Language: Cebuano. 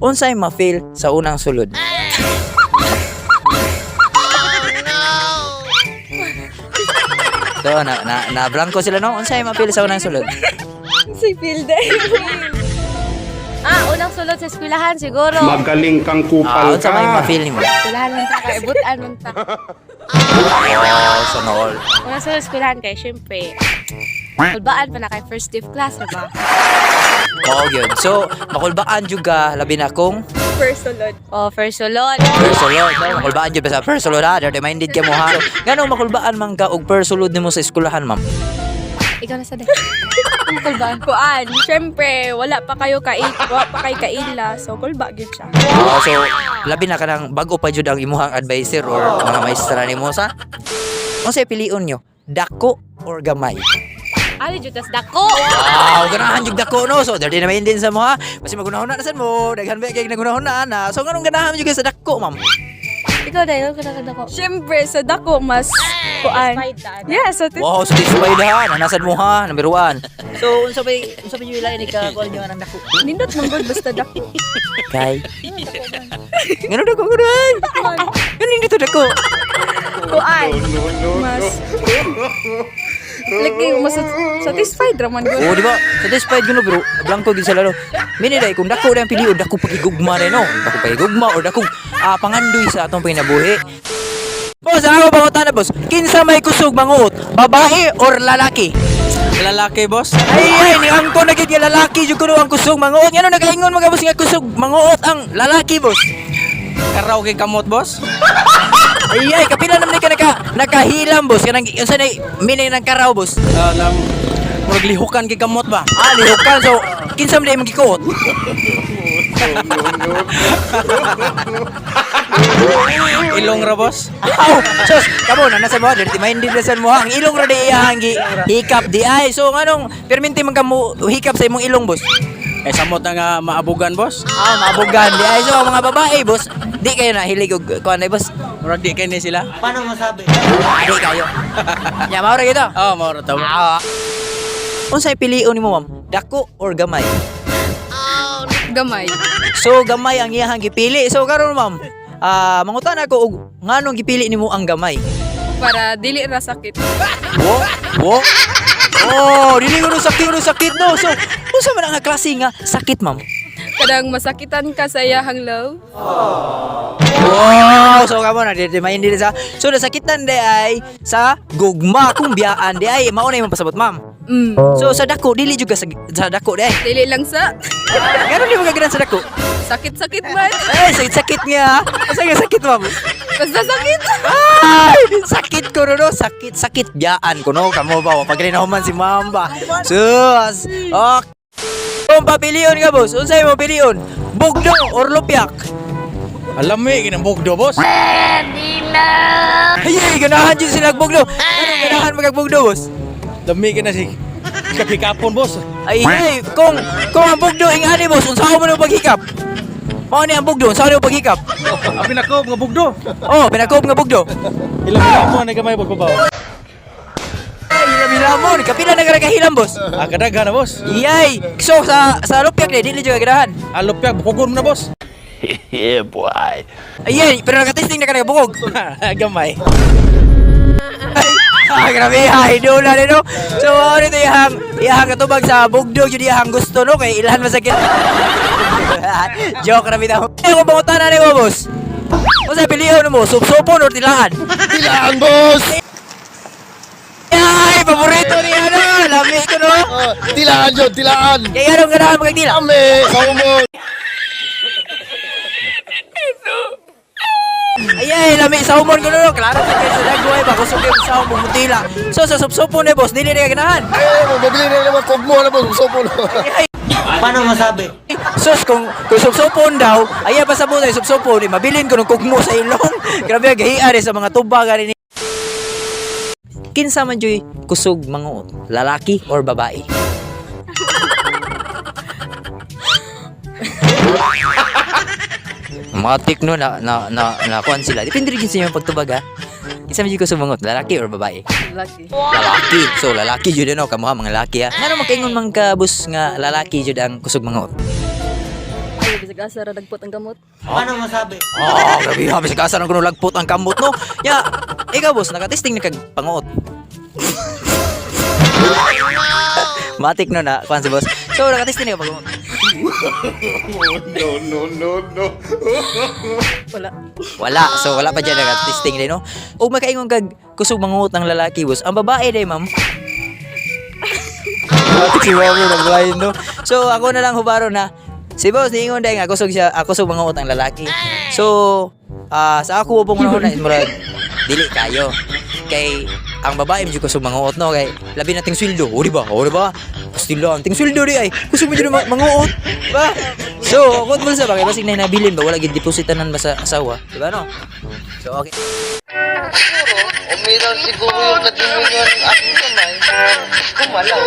Unsay ma-feel sa unang sulod? So, na blanco sila, no? Unsay ma-feel sa unang sulod? Si feel day. Ah, unang sulod sa eskwelahan siguro. Magaling kang kupal Unsa ka. may ma-feel nimo? Eskwelahan man ta kay butan man ta. Oh, so no all. Unang sulod sa eskwelahan kay syempre. Kulbaan pa na kay first day of class, diba? Oo, yun. So, makulbaan jud ka labi na kung First sulod. Oh, first sulod. first sulod, no? Makulbaan jud ba sa first sulod ha? Dirty minded ka mo ha. So, nganong makulbaan man ka og first sulod nimo sa eskwelahan, ma'am? Ikaw na sa day. Ang kulbaan. Kuan, syempre wala pa kayo kai, wala pa kay kaila, so kulba gyud siya. Oo, so labi na kanang bago pa jud ang imuhang advisor or mga maestra nimo sa unsay pilion nyo? Dako or gamay? Ano jud tas dako. Wow, ganahan jud dako, no. So dirty na din sa mo ha. Basi magunahon na sad mo, daghan ba kay nagunahon na. So nganong ganahan jud ka sa dako, ma'am? Ikaw dahil ikaw na dako. Syempre sa dako mas kuan. Satisfied ta, ano? Yeah, satisfied. Wow, satisfied ha. Nanasad mo ha, number one. So unsa bay yung ilain ka kuan nyo anang dako? Nindot man gud basta dako. Kay. Ngano dako kuan? Ngano dito dako? Kuan. Mas like mas satisfied ra man gud. Oo, di ba? Satisfied yun, no, pero blanco gid sa lalo. Mini dai kung dako dai ang pilion, dako pagigugma dai, no. Dako pagigugma or dako pangandoy sa atong panginabuhi. Boss, ako pangutana, boss. Kinsa may kusog manguot, babae or lalaki? Lalaki, boss? Ay, ay, ni angko na gid nga lalaki jud kuno ang kusog manguot. Ngano nakaingon mga boss nga kusog manguot ang lalaki, boss? Karaw kay kamot, boss? Ay, ay, kapila naman ni ka nakahilam, boss. Kanang unsa nay meaning ng karaw, boss? Alam, murag lihukan kay kamot ba? Ah, lihukan. So, kinsa man day magikuot? Ilong ra, boss? Aw, sus, kamo na nasa mo, dirty minded na sad mo ha. Ang ilong ra di iyang gi hikap di ay. So nganong perminti man kamo hikap sa imong ilong, boss? Eh, samot na nga maabugan, boss. Ah, maabugan di ay. So ang mga babae, boss, di kayo na hilig og kuan ay, boss. Murag di kay ni sila. Di kayo. Ya, mao ra gito. Oh, mao ra to. Ah. Unsay pilion nimo, ma'am? Dako or gamay? Gamay. So gamay ang iyahang gipili. So karon, ma'am, mangutan ako og nganong gipili nimo ang gamay? Para dili ra sakit. Wo? Wo? Oh, dili ko no sakit, no sakit, no. So, unsa man ang klase nga sakit, ma'am? Kadang masakitan ka sa iyahang love. Wow! So kamo na di maindi sa. So nasakitan di ay sa gugma kung biyaan di ay mao na imong pasabot, ma'am. So sa dako dili jud ka sa dako di ay. Dili lang sa Ngano di mo kaganan sa dako? sakit-sakit man. Ay, sakit sakit nga. Asa nga sakit, ma'am? Basta sakit. Ay, sakit ko no, no. Sakit sakit biyaan ko no. Kamo ba pag man si ma'am ba. Sus. Okay. Kung papilion ka, boss, unsay mo pilion? Bugdo or lupiak? Alam mo, eh, kinang bugdo, boss. Ay, ay, ganahan dyan sila bugdo. Anong ganahan magagbugdo, boss? Dami ka na si kapikapon, boss. Ay, ay, kung ang bugdo ing ani, boss, unsa mo nang paghikap? Mao ni ang bugdo, unsa mo paghikap? Ang pinakoob nga bugdo. Oh, pinakob nga bugdo. Ilang mo na gamay pagbabaw. Ay, hilam-hilamon, kapila na kahilam, boss. Ah, kadaghan na, boss. Yay! So sa lupiak ni dili jud ka ganahan. Alopyag, bukogon mo na, boss. Ay, pero nakatesting na ka nagabukog. Gamay. Ah, grabe, ay, dola no. So, ano ito iyahang katubag sa bugdo, yun iyahang gusto, no? Kay ilhan masakit. Joke na bitaw. Ay, kung pangutana ni mo, boss. Unsa pilion mo, supsupon or tilaan? Tilaan, boss! Ay, paborito niya no. Lami ko no. Ah, tilaan yun, tilaan! Kaya anong ganahan magagdila? Kami, sa umon! Ay, ay, lami sa humon ko no. Klaro sa kayo sa dagway ba kusog yung sa humon mutila. So sa supsupon eh, boss, dili na ka ganahan. Ay, mabili na naman kugmo na, boss. Supo na. Ay, Paano masabi? Sus, kung supsupon daw, ay pa sa bunay, supsupon, eh, mabilin ko ng kugmo sa ilong. Grabe, gahian eh, sa mga tuba, gani ni. Kinsa man joy kusog manguot, lalaki or babae? Matik no na na na na kuan sila. Depende rin sa inyong pagtubag ha. Kinsa man joy kusog manguot, lalaki or babae? Lucky. Lalaki. So lalaki jud ano, kamuha mga lalaki ha. Ngano makaingon man ka bus nga lalaki jud ang kusog manguot? Bisag asa ra dagpot ang gamot. Oh, grabe ha, bisag asa nang kuno lagpot ang kamot no. Ya, ikaw boss, nakatesting ni kag panguot. Matik no na, kuan si boss. So, nakatesting ni ka panguot. No, no, no, no. Wala. Wala. So, wala pa dyan nakatesting din, no? O makaingon kag kusog manguot ng lalaki, boss. Ang babae day, ma'am. Matik si ma'am naglain, no? So, ako na lang hubaro na si boss, niingon day nga kusog siya, ako kusog manguot ang lalaki. So, sa ako pong una is murag dili kayo. Kay ang babae medyo kusog manguot no kay labi na ting sweldo. O di ba? O di ba? Pastila ang ting sweldo di ay kusog medyo manguot. Ba? So, kung mo sa ba kay basig na nabilin ba wala gid depositanan ba sa asawa, di ba no? So, okay. Umilaw siguro yung katimunyon ng aking kamay. Gumalaw.